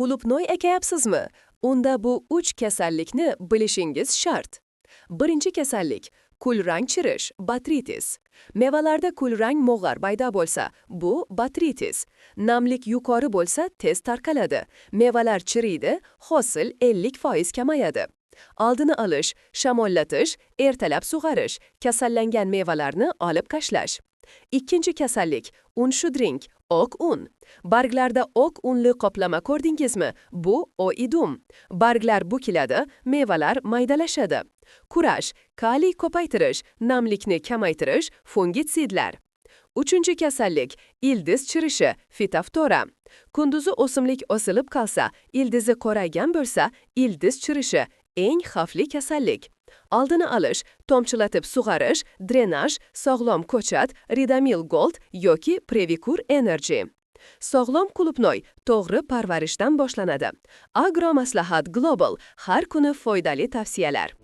Qulupnoy ekayapsizmi? Unda bu 3 kasallikni bilishingiz shart. Birinchi kasallik: kulrang chirish, botrytis. Mevalarda kulrang mog'or paydo bo'lsa, bu botrytis. Namlik yuqori bo'lsa, tez tarqaladi. Mevalar chiriydi, hosil 50% kamayadi. Oldini olish: shamollatish, ertalab sug'arish, kasallangan mevalarni olib tashlash. Ikkinchi kasallik: un shudring, oq un. Barglarda oq unli qoplama ko'rdingizmi? Bu oidium. Barglar bukiladi, mevalar maydalashadi. Kurash: kaliy ko'paytirish, namlikni kamaytirish, fungitsidlar. Uchinchi kasallik: ildiz chirishi, fitoftora. Kunduzi o'simlik osilib qolsa, ildizi qoraygan bo'lsa, ildiz chirishi eng xavfli kasallik. Oldini olish: tomchilatib sug'arish, drenaj, sog'lom ko'chat, Ridomil Gold yoki Previcur Energy. Sog'lom qulupnoy to'g'ri parvarishdan boshlanadi. Agro Maslahat Global, har kuni foydali tavsiyalar.